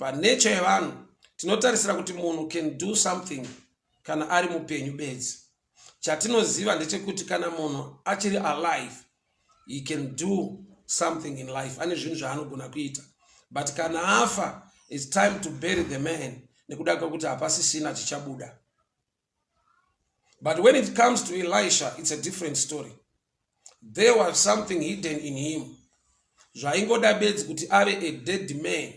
Panature yevanhu tinotarisira kuti munhu can do something kana ari mupenyu bedzi. Chatinoziva ndechekuti kana munhu achiri alive he can do something in life, ane zvinhu zvaanogona kuita, but kana afa it's time to bury the man nekuda kwekuti hapasisina chichabuda. But when it comes to Elisha, it's a different story. There was something hidden in him. Zvaingoda bedzi kuti ave a dead man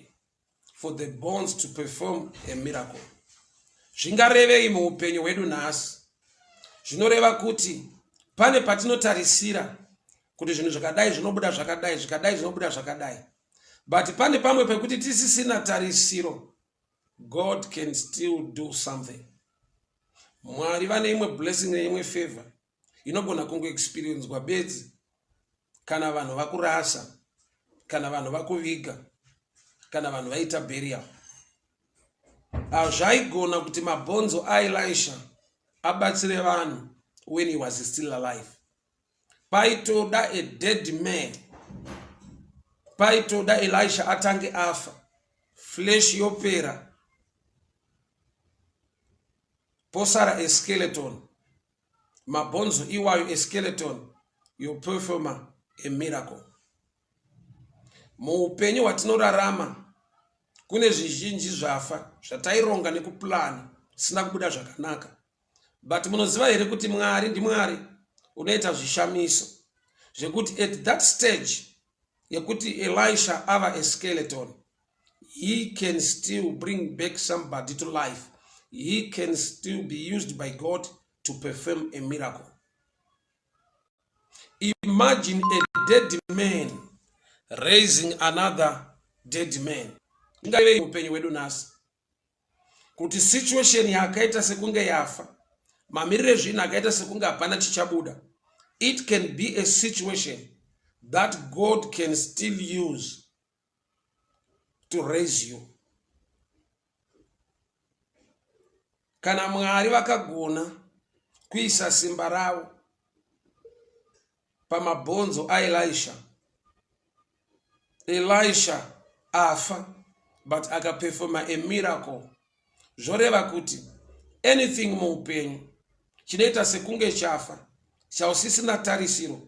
for the bones to perform a miracle. Zvingarevei muupenyu hwedu nhasi? Zvinoreva kuti pane patinotarisira kuti zvinhu zvakadai zvinobuda zvakadai, zvikadai zvinobuda zvakadai. But pane pamwe pekuti tisisina tarisiro, God can still do something. Mwari vane imwe blessing neimwe favor inogona kungoexperiencwa bedzi kana vanhu vakurasa, kana vanhu vakuviga, kana vanhu vaita burial. Hazvaigona kuti mabhonzo aElisha abatsire vanhu when he was still alive. Paitoda a dead man, paitoda Elisha atange afa, flesh yopera, posara a skeleton, mabhonzo iwayo a skeleton yoperforma a miracle. Muupenyu hwatinorarama kune zvizhinji zvafa zvataironga nekuplana zvisina kubuda zvakanaka. But munoziva here kuti Mwari ndiMwari unoita zvishamiso zvekuti at that stage yekuti Elisha ava a skeleton, he can still bring back somebody to life. He can still be used by God to perform a miracle. Imagine a dead man raising another dead man. Ingave upenyu hwedu nhasi kuti situation yakaita sekunge yafa, mamiriro ezvinhu akaita sekunge hapana chichabuda, it can be a situation that God can still use to raise you. Kana Mwari vakagona kuisa simba ravo pamabhonzo aElisha, Elisha afa but akaperforma a miracle, zvoreva kuti anything muupenyu chinoita sekunge chafa, chausisina tarisiro,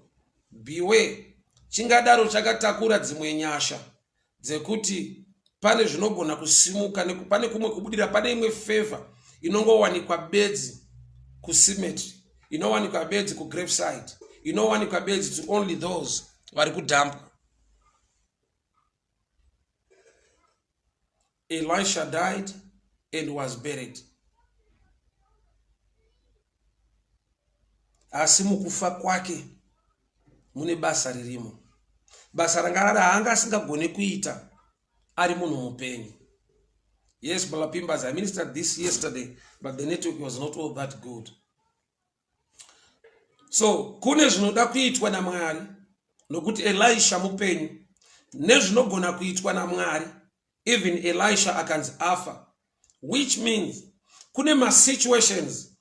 beware, chingadaro chakatakura dzimwe nyasha dzekuti pane zvinogona kusimuka, pane kumwe kubudira, pane imwe favor inongowanikwa bedzi kucemetery, inowanikwa bedzi kugraveside, inowanikwa bedzi to only those vari kudhampwa. Elisha died and was buried. Asi mukufa kwake mune basa ririmo, basa ranga rari haanga asingagone kuita ari munhu mupenyu. Yes, Balapimbas, I ministered this yesterday, but the network was not all that good. So kune zvinoda kuitwa naMwari nokuti Elisha mupenyu, nezvinogona kuitwa naMwari even Elisha akanzi afa, which means kune masituations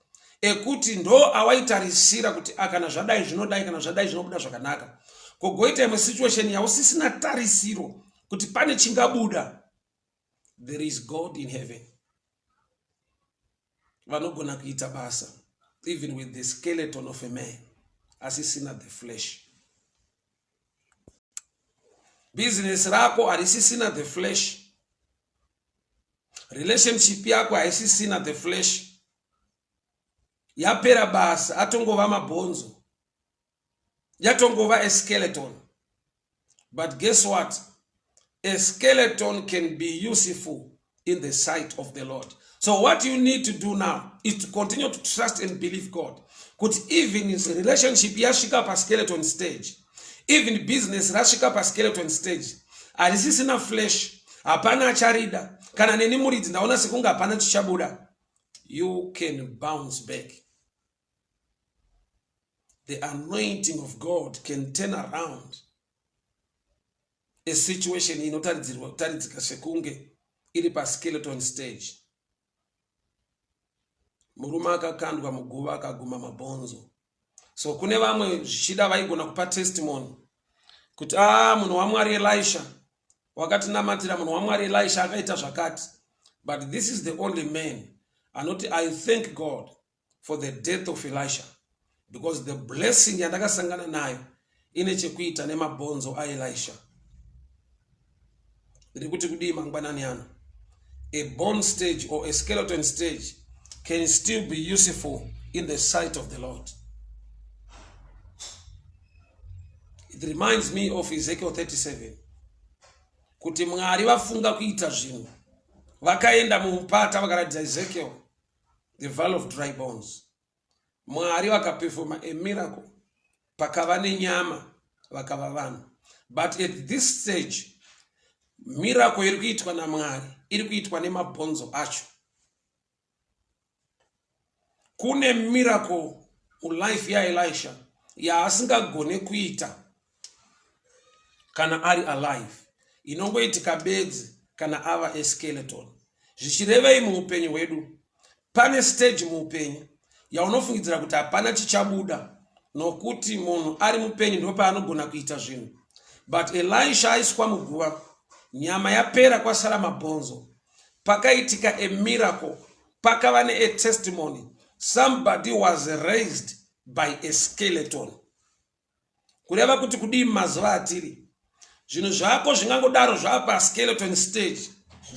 ekuti ndo awaitarisira kuti akana zvadai zvinodai, kana zvadai zvinobuda zvakanaka, kogoita imwe situation yausisina tarisiro kuti pane chingabuda. There is God in heaven vanogona kuita basa even with the skeleton of a man asisina the flesh. Business rako harisisina the flesh, relationship yako haisisina the flesh, yapera basa, atongova mabhonzo, yatongova a skeleton. But guess what? A skeleton can be useful in the sight of the Lord. So what you need to do now is to continue to trust and believe God. Kuti even in relationship yasvika paskeleton stage, even business rasvika paskeleton stage, harisisina flesh, hapana acharida, kana neni muridzi ndaona sekunge hapana chichabuda, you can bounce back. The anointing of God can turn around a situation inotaridzirwa kutaridzika sekunge iri paskeleton stage. Murume akakandwa muguva akaguma mabhonzo. So kune vamwe zvichida vaigona kupa testimony kuti munhu waMwari Elisha Wakatinamatira munhu waMwari Elisha akaita zvakati. But this is the only man anoti, "I thank God for the death of Elisha, because the blessing yandakasangana nayo ine chekuita nemabhonzo aElisha." Ndiri kuti kudii mangwanani ano? A bone stage or a skeleton stage can still be useful in the sight of the Lord. It reminds me of Ezekiel 37, kuti Mwari vafunga kuita zvinhu, vakaenda mumupata, vakaratidza Ezekiel the valley of dry bones. Mwari vakaperforma a miracle, pakava nenyama, vakava vanhu. But at this stage, miracle iri kuitwa naMwari iri kuitwa nemabhonzo acho. Kune miracle mulife yaElisha yaasingagone kuita kana ari alive, inongoitika bedzi kana ava eskeleton. Zvichirevei muupenyu hwedu? Pane stage muupenyu yaunofungidzira kuti hapana chichabuda, nokuti munhu ari mupenyu ndopaanogona kuita zvinhu. But Elisha aiswa muguva, nyama yapera, kwasara mabhonzo, pakaitika a miracle, pakava neatestimony. Somebody was raised by a skeleton. Kureva kuti kudii mumazuva atiri? Zvinhu zvako zvingangodaro zvava paskeleton stage,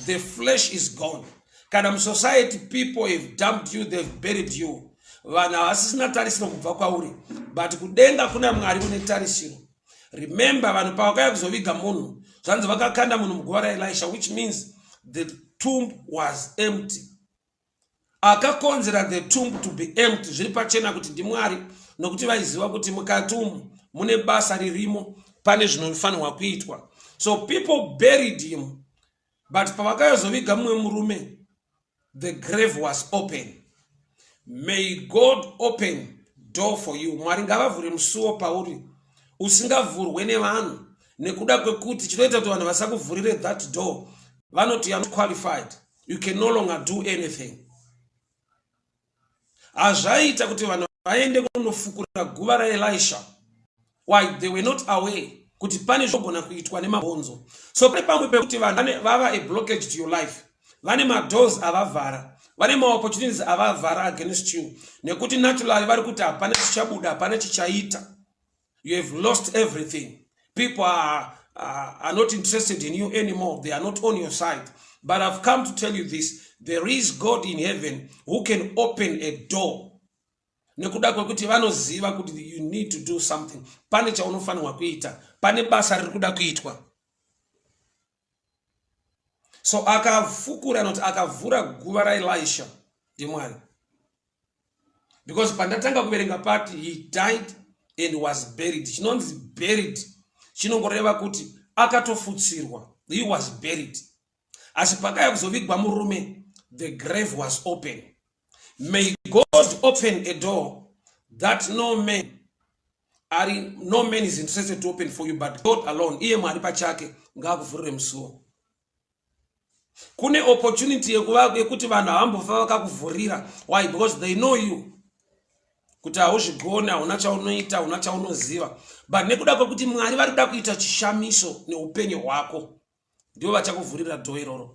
the flesh is gone. Kana musociety, people have dumped you, they've buried you, vanhu havasisina tarisiro kubva kwauri. But kudenga kuna Mwari kune tarisiro. Remember, vanhu pavakauya kuzoviga munhu, zvanzi vakakanda munhu muguva raElisha, which means the tomb was empty. Akakonzera the tomb to be empty, zviri pachena kuti ndiMwari, nokuti vaiziva kuti mukati umu mune basa ririmo, pane zvinofanirwa kuitwa. So people buried him, but pavakayozoviga mumwe murume, the grave was open. May God open door for you. Mwari ngavavhure musuwo pauri usingavhurwe nevanhu, nekuda kwekuti chinoita kuti vanhu vasakuvhurire that door, vanoti you are not qualified, you can no longer do anything. Hazvaita kuti vanhu vaende kunofukura guva raElisha. Why? They were not aware kuti pane zvogona kuitwa nemabhonzo. So pane pamwe pekuti vanhu vava a blockage to your life, vane madoors avavhara, vane maopportunities avavhara against you, nekuti naturally vari kuti hapana chichabuda, hapana chichaita, you have lost everything, people are not interested in you anymore, they are not on your side. But I've come to tell you this: there is God in heaven who can open a door, nekuda kwekuti vanoziva kuti you need to do something. Pane chaunofanirwa kuita, pane basa riri kuda kuitwa. So akafukura, noti akavhura guva raElisha ndiMwari, because pandatanga kuverenga pati he died and was buried. Chinonzi buried chinongoreva kuti akatofutsirwa, he was buried. Asi pakaya kuzovigwa murume, the grave was open. May God open a door that no man is interested to open for you, but God alone. Iye Mwari pachake ngaakuvhurire musuwo. Kune opportunity yekuti vanhu havambofa vakakuvhurira. Why? Because they know you kuti hauzvigoni, hauna chaunoita, hauna chaunoziva. But nekuda kwekuti Mwari vari kuda kuita chishamiso neupenyu hwako, ndivo vachakuvhurira door iroro.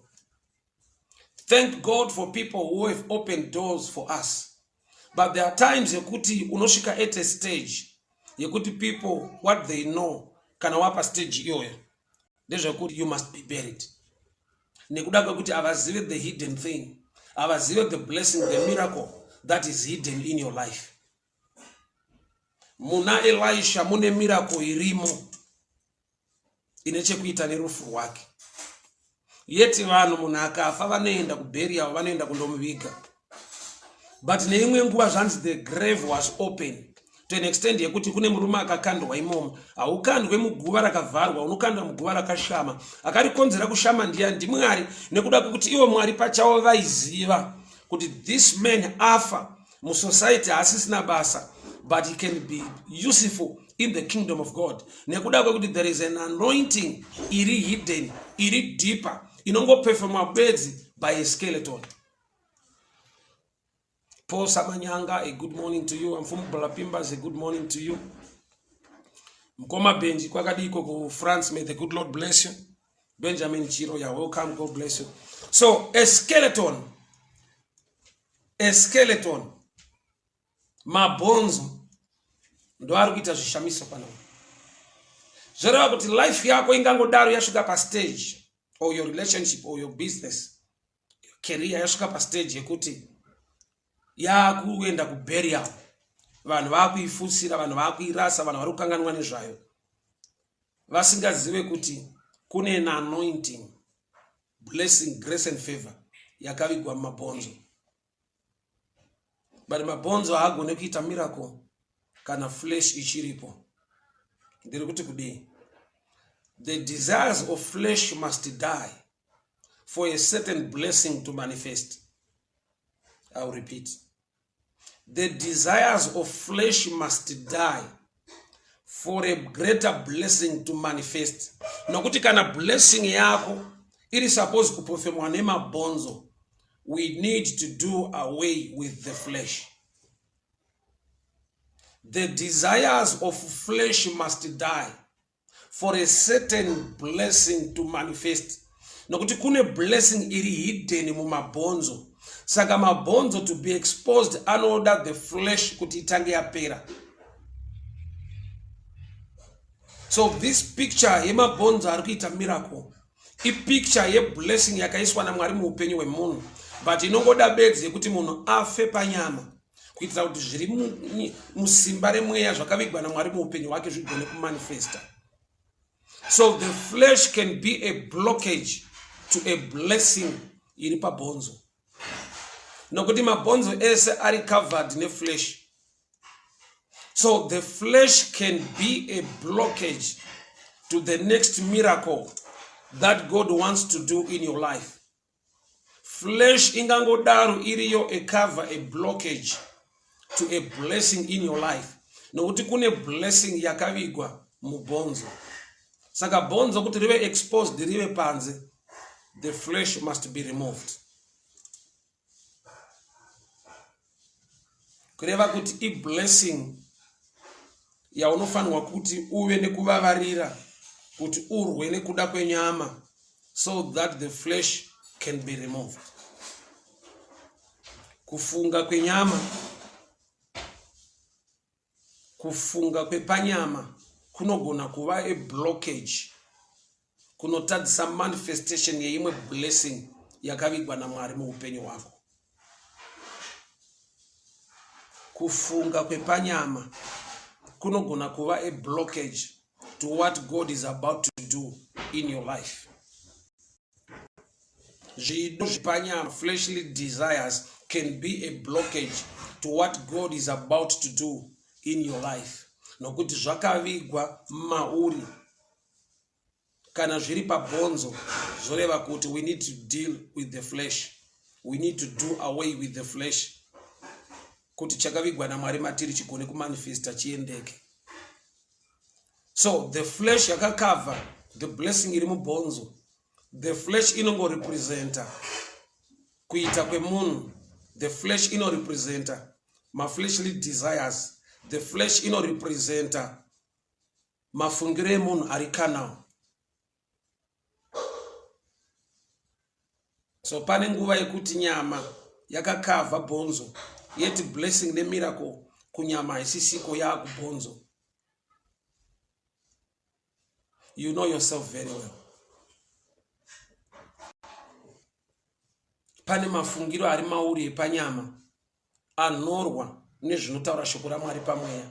Thank God for people who have opened doors for us, but there are times yekuti unosvika at a stage yekuti people, what they know kana wapa stage iyoyo ndezvekuti you must be buried, nekuda kwekuti havazive the hidden thing, havazive the blessing, the miracle that is hidden in your life. Muna Elisha mune miracle irimo ine chekuita nerufu rwake. Yeti vanhu, munhu akafa, vanoenda kuburial, vanoenda kundomuviga. But neimwe nguva zvanzi the grave was open to an extent yekuti kune murume akakandwa imomo. Haukandwe muguva rakavharwa, unokandwa muguva rakashama. Akarikonzera kushama ndiani? NdiMwari, nekuda kwekuti ivo Mwari pachavo vaiziva kuti this man afa, musociety haasisina basa, but he can be useful in the kingdom of God, nekuda kwekuti there is an anointing iri hidden, iri deeper, inongoperformwa bedzi by a skeleton. Paul Samanyanga, a good morning to you. Amfumu Balapimbas, a good morning to you. Mkoma Benji, kwakadiko kuFrance? May the good Lord bless you. Benjamin Chiro, you're welcome. God bless you. So a skeleton, a skeleton, mabhonzo ndo ari kuita zvishamiso pano. Zvoreva kuti life yako ingangodaro yasvika pastage or your relationship or your business your career yasvika pastage yekuti yakuenda kuburial, vanhu vakuifutsira, vanhu vakuirasa, vanhu vari kukanganwa nezvayo, vasingazive kuti kune an anointing, blessing, grace and favor yakavigwa mumabhonzo. But mabhonzo haagone kuita miracle kana flesh ichiripo. Ndiri kuti kudii? The desires of flesh must die for a certain blessing to manifest. I'll repeat. The desires of flesh must die for a greater blessing to manifest. Nokuti kana blessing yako iri supposed kupofemwa nemabhonzo, we need to do away with the flesh. The desires of flesh must die for a certain blessing to manifest. Nokuti kune blessing iri hidden mumabhonzo. Saka mabhonzo to be exposed anoda the flesh kuti itange yapera. So this picture yemabhonzo ari kuita miracle ipicture yeblessing yakaiswa naMwari muupenyu hwemunhu, but inongoda bedzi yekuti munhu afe panyama kuitira kuti zviri musimba remweya zvakavigwa naMwari muupenyu hwake zvigone kumanifesta. So the flesh can be a blockage to a blessing iri pabhonzo, nokuti mabhonzo ese ari covered neflesh. So the flesh can be a blockage to the next miracle that God wants to do in your life. Flesh ingangodaro iriyo a cover, a blockage to a blessing in your life, nokuti kune blessing yakavigwa mubhonzo. Saka bhonzo kuti rive exposed, rive panze, the flesh must be removed. Kureva kuti iblessing yaunofanirwa kuti uve nekuvavarira kuti urwe nekuda kwenyama so that the flesh can be removed. Kufunga kwenyama, kufunga kwepanyama kunogona kuva a blockage kunotadzisa manifestation yeimwe blessing yakavigwa naMwari muupenyu hwako. Kufunga kwepanyama kunogona kuva a blockage to what God is about to do in your life. Zvido zvepanyama, fleshly desires, can be a blockage to what God is about to do in your life, nokuti zvakavigwa mauri. Kana zviri pabhonzo, zvoreva kuti we need to deal with the flesh, we need to do away with the flesh kuti chakavigwa naMwari matiri chigone kumanifesta, chiendeke. So the flesh yakakavha the blessing iri mubhonzo. The flesh inongorepresenta kuita kwemunhu. The flesh inorepresenta mafleshly desires. The flesh inorepresenta mafungiro emunhu ari carnal. So pane nguva yekuti nyama yakakavha bhonzo, yet blessing nemiracle kunyama haisisiko, yaakubhonzo. You know yourself very well. Pane mafungiro ari mauri epanyama anorwa nezvinotaura shoko raMwari pamweya.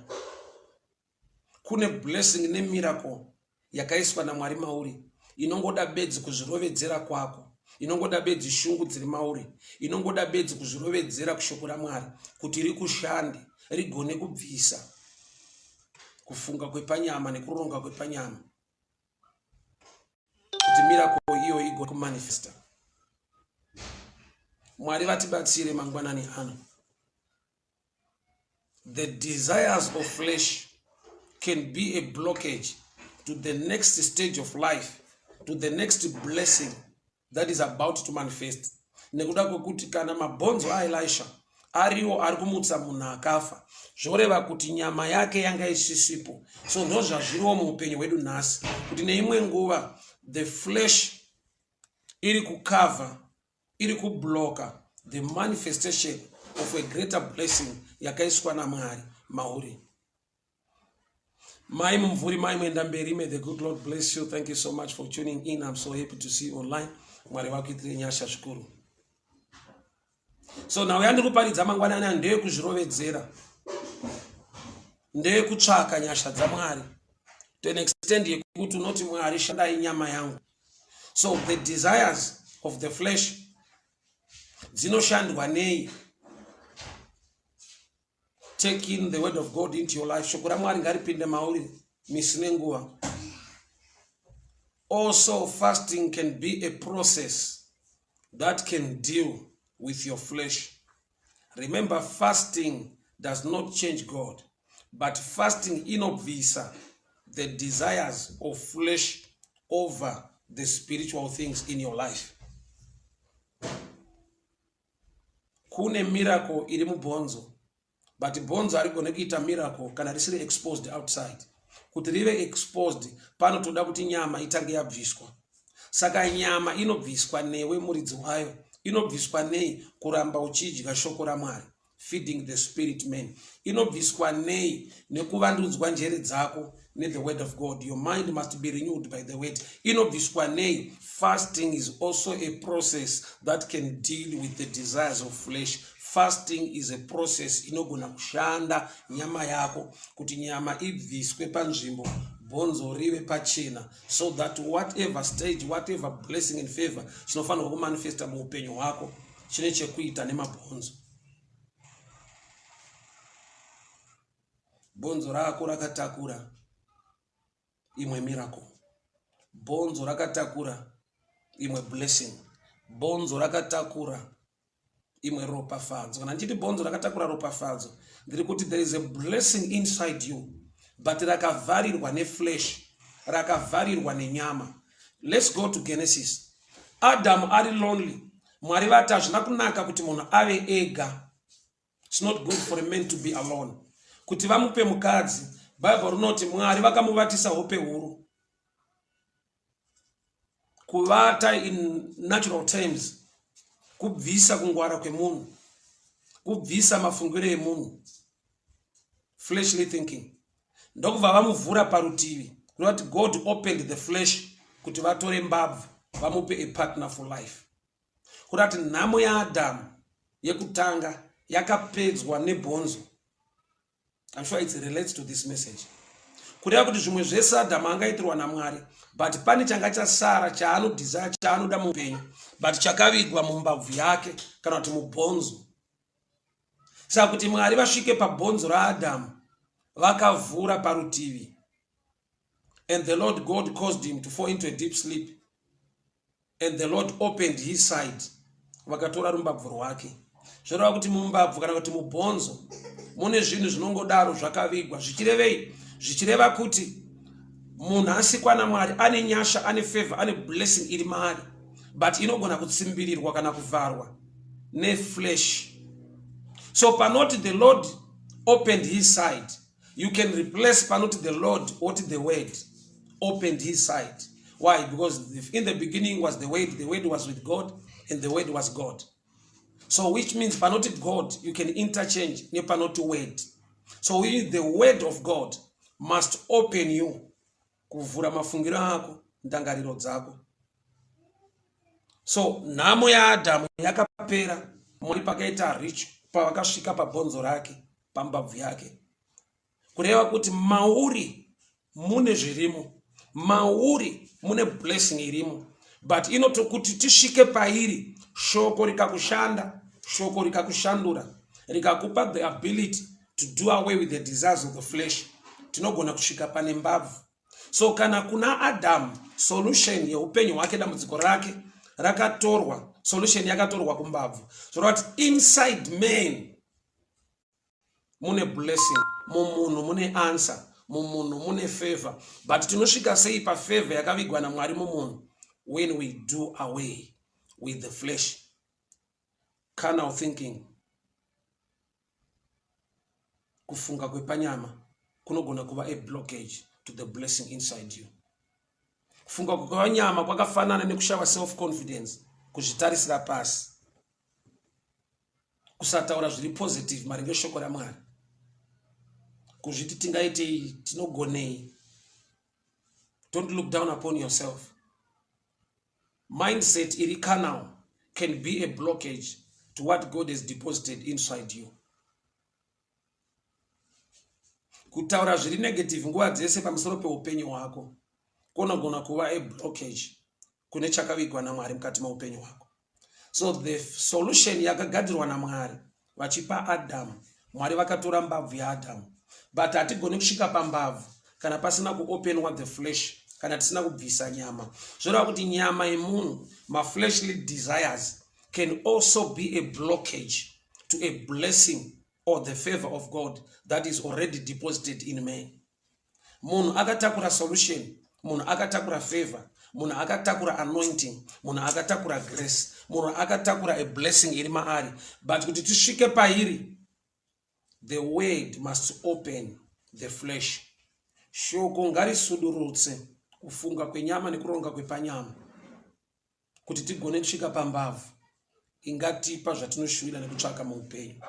Kune blessing nemiracle yakaiswa naMwari mauri, inongoda bedzi kuzvirovedzera kwako, inongoda bedzi shungu dziri mauri, inongoda bedzi kuzvirovedzera kushoko raMwari kuti rikushande, rigone kubvisa kufunga kwepanyama nekuronga kwepanyama kuti miracle iyo igone kumanifesta. Mwari vatibatsire mangwanani ano. The desires of flesh can be a blockage to the next stage of life, to the next blessing that is about to manifest. Nekuda kwekuti kana mabhonzo aElisha ariwo ari kumutsa munhu akafa, zvoreva kuti nyama yake yanga isisipo. So ndozvazviriwo muupenyu hwedu nhasi, kuti neimwe nguva the flesh Iri kucover, iri kubloka the manifestation of a greater blessing yakaiswa naMwari mauri. Mai Mumvuri, Mai Mwendamberi, may the good Lord bless you. Thank you so much for tuning in. I'm so happy to see you online. Mwari vakuitire nyasha zvikuru. So nhau yandiri kuparidza mangwanani aya ndeyekuzvirovedzera, ndeyekutsvaka nyasha dzaMwari to an extent yekuti unoti Mwari shandai nyama yangu. So the desires of the flesh dzinoshandwa nei? Take in the word of God into your life. Shoko raMwari ngaripinde mauri misi nenguva. Also fasting can be a process that can deal with your flesh. Remember, fasting does not change God, but fasting inobvisa the desires of flesh over the spiritual things in your life. Kune miracle iri mubhonzo, but bhonzo harigone kuita miracle kana risiri exposed outside. Kuti rive exposed panotoda kuti nyama itange yabviswa. Saka nyama inobviswa newe muridzi wayo. Inobviswa nei? Kuramba uchidya shoko raMwari, feeding the spirit man. Inobviswa nei? Nekuvandudzwa njere dzako nethe word of God. Your mind must be renewed by the word. Inobviswa nei? Fasting is also a process that can deal with the desires of flesh. Fasting is a process inogona kushanda nyama yako kuti nyama ibviswe panzvimbo, bhonzo rive pachena, so that whatever stage, whatever blessing and favor chinofanirwa kumanifesta muupenyu hwako chine chekuita nemabhonzo. Bhonzo rako rakatakura imwe miracle, bhonzo rakatakura imwe blessing, bhonzo rakatakura imwe ropafadzo. Kana ndichiti bhonzo rakatakura ropafadzo, ndiri kuti there is a blessing inside you, but rakavharirwa neflesh, rakavharirwa nenyama. Let's go to Genesis. Adamu ari lonely. Mwari vati hazvina kunaka kuti munhu ave ega. It's not good for a man to be alone. Kuti vamupe mukadzi, Bible rinoti Mwari vakamuvatisa hope huru. Kuvata in natural terms kubvisa kungwara kwemunhu, kubvisa mafungiro emunhu, fleshly thinking. Ndokubva vamuvhura parutivi, kureva kuti God opened the flesh kuti vatore mbabvu vamupe a partner for life. Kureva kuti nhamo yaAdhamu yekutanga yakapedzwa nebhonzo. I'm sure it relates to this message. Kureva kuti zvimwe zvese Adhamu angaitirwa naMwari, but pane changa chasara chaanodesire, chaanoda muupenyu, but chakavigwa mumbabvu yake kana kuti mubhonzo. Saka kuti Mwari vasvike pabhonzo raAdhamu, vakavhura parutivi. And the Lord God caused him to fall into a deep sleep. And the Lord opened his side. Vakatora rumbabvu rwake. Zvoreva kuti mumbabvu kana kuti mubhonzo mune zvinhu zvinongodaro zvakavigwa. Zvichirevei? Zvichireva kuti munhu asikwa naMwari ane nyasha, ane favor, ane blessing iri maari, but inogona kutsimbirirwa kana kuvharwa neflesh. So panoti the Lord opened his side, you can replace panoti the Lord what the word opened his side. Why? Because in the beginning was the word, the word was with God, and the word was God. So which means panoti God, you can interchange nepanoti word. So we, the word of God must open you, kuvhura mafungiro ako, ndangariro dzako. So nhamo yaAdhamu yakapera Mwari pakaita rich, pavakasvika pabhonzo rake, pambabvu yake. Kureva kuti mauri mune zvirimo, mauri mune blessing irimo, but inotokuti tisvike pairi, shoko rikakushanda, shoko rikakushandura, rikakupa the ability to do away with the desires of the flesh, tinogona kusvika pane mbabvu. So kana kuna Adamu, solution yeupenyu hwake, dambudziko rake rakatorwa, solution yakatorwa kumbabvu. Zvoreva kuti inside man mune blessing, mumunhu mune answer, mumunhu mune favor. But tinosvika sei pafavor yakavigwa naMwari mumunhu? When we do away with the flesh, carnal thinking, kufunga kwepanyama kunogona kuva a blockage to the blessing inside you. Kufunga kwepanyama kwakafanana nekushava self confidence, kuzvitarisira pasi, kusataura zviri positive maringe shoko raMwari, kuzviti tingaitei, tinogonei. Don't look down upon yourself. Mindset iri carnal can be a blockage to what God has deposited inside you. Kutaura zviri negative nguva dzese pamusoro peupenyu hwako kunogona kuva a blockage kune chakavigwa naMwari mukati meupenyu hwako. So the solution yakagadzirwa naMwari vachipa Adamu, Mwari vakatora mbabvu yaAdamu, but hatigoni kusvika pambabvu kana pasina kuopenwa the flesh, kana tisina kubvisa nyama. Zvoreva kuti nyama yemunhu, mafleshly desires can also be a blockage to a blessing or the favor of God that is already deposited in man. Munhu akatakura solution, munhu akatakura favor, munhu akatakura anointing, munhu akatakura grace, munhu akatakura a blessing iri maari, but kuti tisvike pairi, the word must open the flesh. Shoko ngarisudurutse kufunga kwenyama nekuronga kwepanyama kuti tigone kusvika pambavhu ingatipa zvatinoshuvira nekutsvaka muupenyu.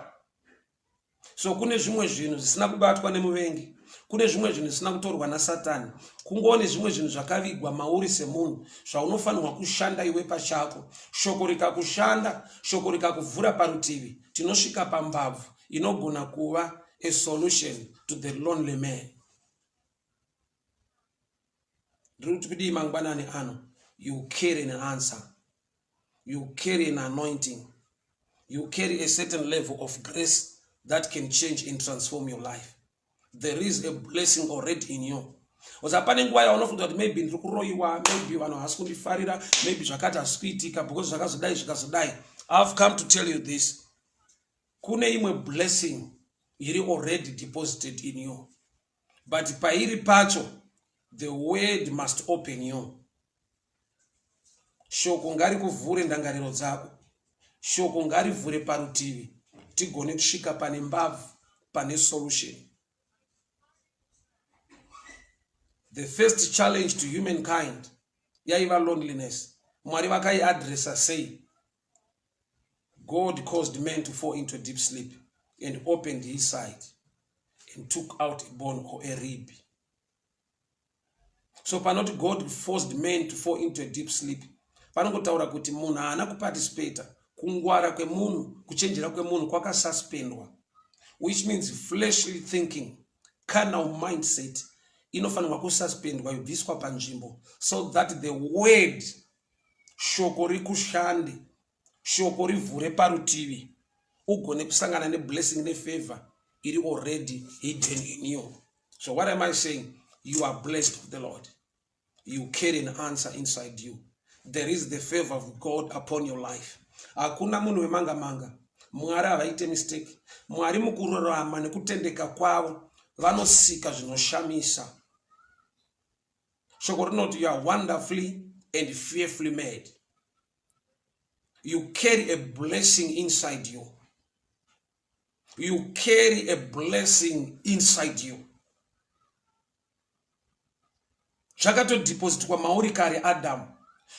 So kune zvimwe zvinhu zvisina kubatwa nemuvengi, kune zvimwe zvinhu zvisina kutorwa naSatani, kungova nezvimwe zvinhu zvakavigwa mauri semunhu zvaunofanirwa kushanda iwe pachako. Shoko rikakushanda, shoko rikakuvhura parutivi, tinosvika pambabvu inogona kuva a solution to the lonely man. Ndiri kuti kudii mangwanani ano? You carry an answer, you carry an anointing, you carry a certain level of grace that can change and transform your life. There is a blessing already in you. Oza pane nguva yaunofunga kuti maybe ndiri kuroyiwa, maybe vanhu havasi kundifarira, maybe zvakati hazvisi kuitika because zvakazodai zvikazodai. I've come to tell you this: kune imwe blessing iri already deposited in you, but pairi pacho the word must open you. Shoko ngarikuvhure ndangariro dzako, shoko ngarivhure parutivi, tigone kusvika pane mbabvu, pane solution. The first challenge to humankind yaiva loneliness. Mwari vakaiadresa sei? God caused man to fall into a deep sleep and opened his side and took out a bone or a rib. So panoti God forced man to fall into a deep sleep, panongotaura kuti munhu haana kuparticipata. Kungwara kwemunhu, kuchenjera kwemunhu kwakasuspendwa, which means fleshly thinking, carnal mindset inofanirwa kususpendwa, yobviswa panzvimbo, so that the word, shoko rikushande, shoko rivhure parutivi, ugone kusangana neblessing nefavor iri already hidden in you. So what am I saying? You are blessed of the Lord. You carry an answer inside you. There is the favor of God upon your life. Hakuna munhu wemanga manga. Mwari havaite mistake. Mwari mukururama nekutendeka kwavo vanosika zvinoshamisa. Shoko rinoti you are wonderfully and fearfully made. You carry a blessing inside you. You carry a blessing inside you. Zvakatodhipositwa mauri kare, Adamu.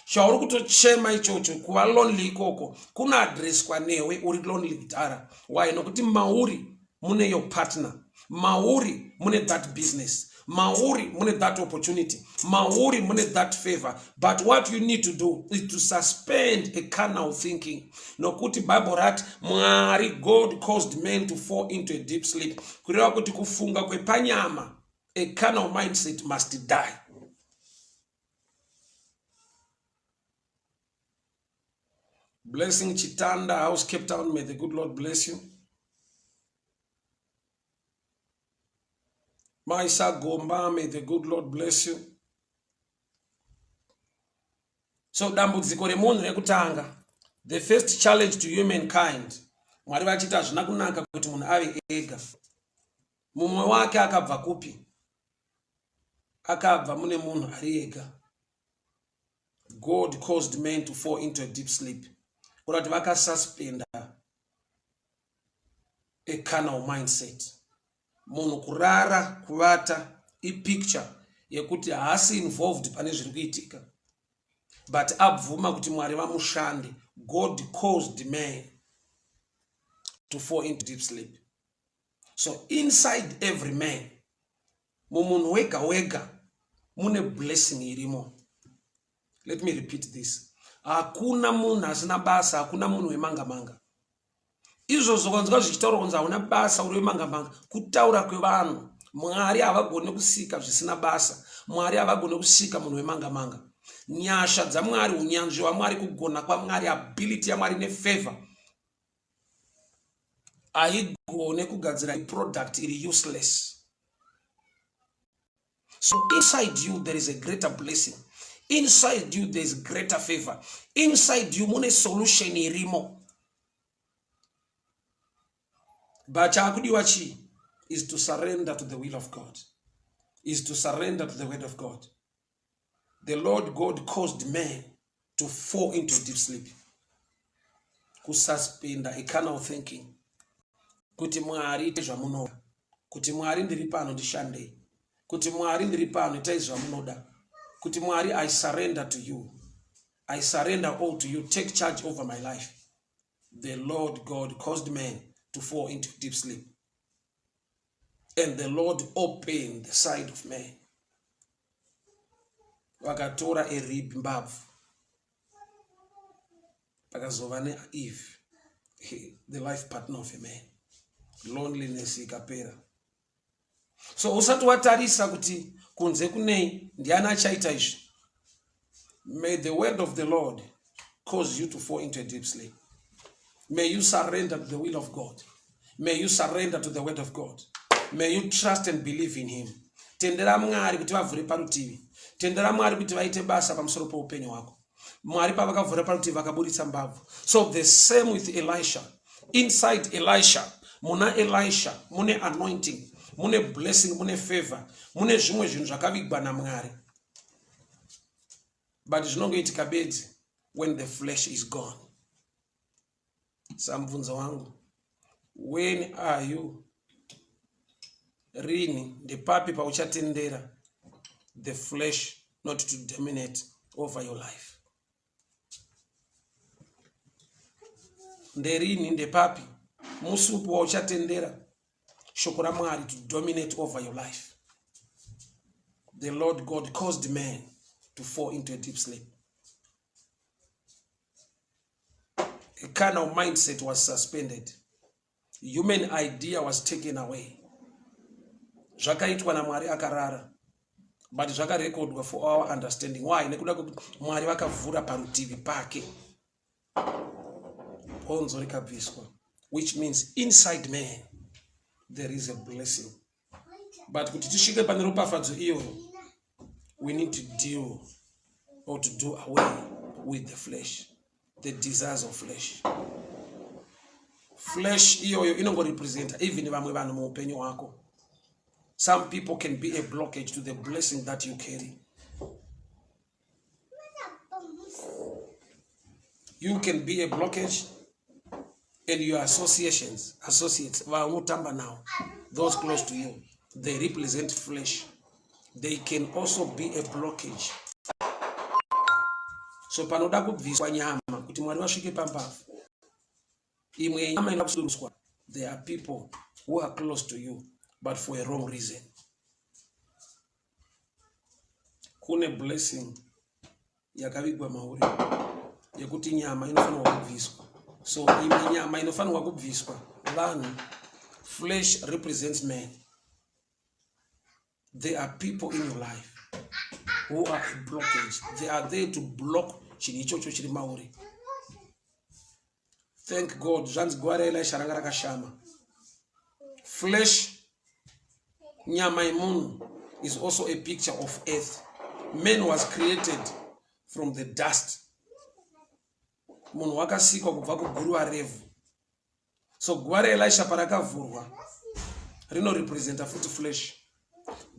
Chauri kutochema ichocho, kuva lonely ikoko kunoadreswa newe uri lonely kudhara. Why? Nokuti mauri mune your partner, mauri mune that business, mauri mune that opportunity, mauri mune that favor. But what you need to do is to suspend a carnal thinking, nokuti Bible rati Mwari, God caused man to fall into a deep sleep, kureva kuti kufunga kwepanyama, a carnal mindset must die. Blessing Chitanda House, Cape Town, may the good Lord bless you. Maisa Gomba, may the good Lord bless you. So dambudziko remunhu rekutanga, the first challenge to humankind, Mwari vachiti hazvina kunaka kuti munhu ave ega. Mumwe wake akabva kupi? Akabva mune munhu ari ega. God caused man to fall into a deep sleep, kureva kuti vakasuspenda a carnal mindset. Munhu kurara, kuvata, ipicture. yekuti haasi involved pane zviri kuitika but abvuma kuti Mwari vamushande. God caused man to fall into deep sleep. So inside every man, mumunhu wega wega mune blessing irimo. Let me repeat this. Hakuna munhu asina basa, hakuna munhu wemanga manga. Izvozvo kwanzwa zvichitaurwa kunzi hauna basa, uri wemanga manga, kutaura kwevanhu. Mwari havagone kusika zvisina basa. Mwari havagone kusika munhu wemanga manga. Nyasha dzaMwari, unyanzvi hwaMwari, kugona kwaMwari, ability yaMwari nefavor haigone kugadzira product iri useless. So inside you there is a greater blessing. Inside you there is greater favor. Inside you mune solution irimo. But chaakudiwa chii is to surrender to the will of God, is to surrender to the word of God. The Lord God caused man to fall into deep sleep, kususpenda a carnal thinking, kuti Mwari ite zvamunoda, kuti Mwari ndiri pano ndishandei, kuti Mwari ndiri pano itai zvamunoda, kuti Mwari I surrender to you, I surrender all to you, take charge over my life. The Lord God caused man to fall into deep sleep, and the Lord opened the side of man. Vakatora a rib, mbabvu, pakazova neEve, the life partner of a man. Loneliness ikapera. So usati watarisa kuti kunze kunei, ndiani achaita izvi, may the word of the Lord cause you to fall into a deep sleep. May you surrender to the will of God. May you surrender to the word of God. May you trust and believe in him. Tendera Mwari kuti vavhure parutivi. Tendera Mwari kuti vaite basa pamusoro poupenyu hwako. Mwari pavakavhura parutivi, vakaburitsa mbabvu. So the same with Elisha. Inside Elisha, muna Elisha mune anointing, mune blessing, mune favor, mune zvimwe zvinhu zvakavigwa naMwari, but zvinongoitika bedzi when the flesh is gone. Samubvunzo wangu, when are you, rini, ndepapi pauchatendera the flesh not to dominate over your life? Nderini, ndepapi, musi upi wauchatendera shoko raMwari to dominate over your life? The Lord God caused man to fall into a deep sleep. A carnal mindset was suspended. Human idea was taken away. Zvakaitwa naMwari akarara, but zvakarekodwa for our understanding. Why? Nekuda kwekuti Mwari vakavhura parutivi pake, bhonzo rikabviswa, which means inside man there is a blessing. But kuti tisvike pane ropafadzo iyoyo, we need to deal or to do away with the flesh, the desires of flesh. Flesh iyoyo inongorepresenta even vamwe vanhu muupenyu hwako. Some people can be a blockage to the blessing that you carry. You can be a blockage, and your associations, associates vaunotamba now, those close to you, they represent flesh. They can also be a blockage. So panoda kubviswa nyama kuti Mwari vasvike pambavhu, imwe nyama inoda kusuruswa. There are people who are close to you, but for a wrong reason. Kune blessing yakavigwa mauri yekuti nyama inofanirwa kubviswa. So imwe nyama inofanirwa kubviswa vanhu. Flesh represents man. There are people in your life who are a blockage. They are there to block chinhu ichocho chiri mauri. Thank God, zvanzi guva raElisha ranga rakashama. Flesh, nyama yemunhu, is also a picture of earth. Man was created from the dust. Munhu wakasikwa kubva kuguruva revhu. So guva raElisha parakavhurwa, rinorepresenta futi flesh.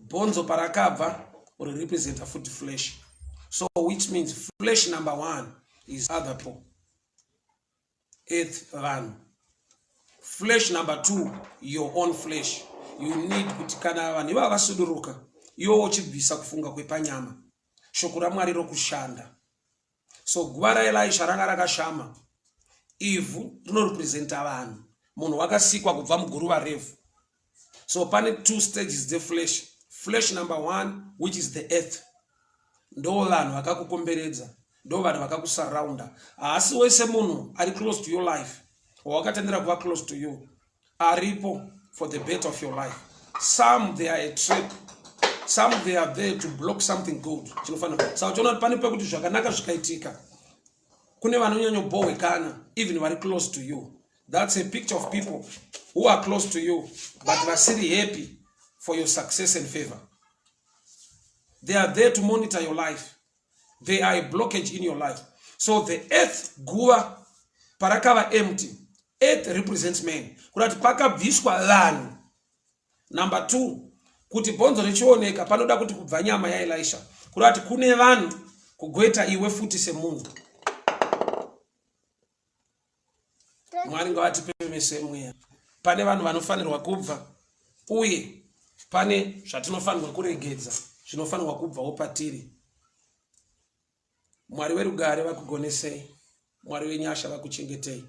Bhonzo parakabva rirepresenta futi flesh. So which means flesh number one is other people, earth, vanhu. Flesh number two, your own flesh. You need kuti kana vanhu ivava vasuduruka, Iwe wochibvisa kufunga kwepanyama, shoko raMwari rokushanda. So guva raElisha ranga rakashama. Ivhu rinorepresenta vanhu. Munhu wakasikwa kubva muguruva revhu. So pane two stages dzeflesh. Flesh number one, which is the earth, ndo vanhu vakakukomberedza, ndo vanhu vakakusaraunda. Haasi wese munhu ari close to your life wawakatendera kuva close to you aripo for the better of your life. Some, they are a trap. Some, they are there to block something good chinofanira. Saka uchiona kuti pane pekuti zvakanaka zvikaitika, kune vanonyanyobhohwekana, even vari close to you. That's a picture of people who are close to you but vasiri happy for your success and favor. They are there to monitor your life. They are a blockage in your life. So the earth, guva parakava empty, earth represents man, kuda kuti pakabviswa vanhu. Number two, kuti bhonzo richioneka panoda kuti kubva nyama yaElisha, kuda kuti kune vanhu kugoita iwe futi semunhu. Mwari ngavatipe meso emweya. Pane vanhu vanofanirwa kubva, uye pane zvatinofanirwa kuregedza zvinofanirwa kubvawo patiri. Mwari werugare vakugonesei. Mwari wenyasha vakuchengetei.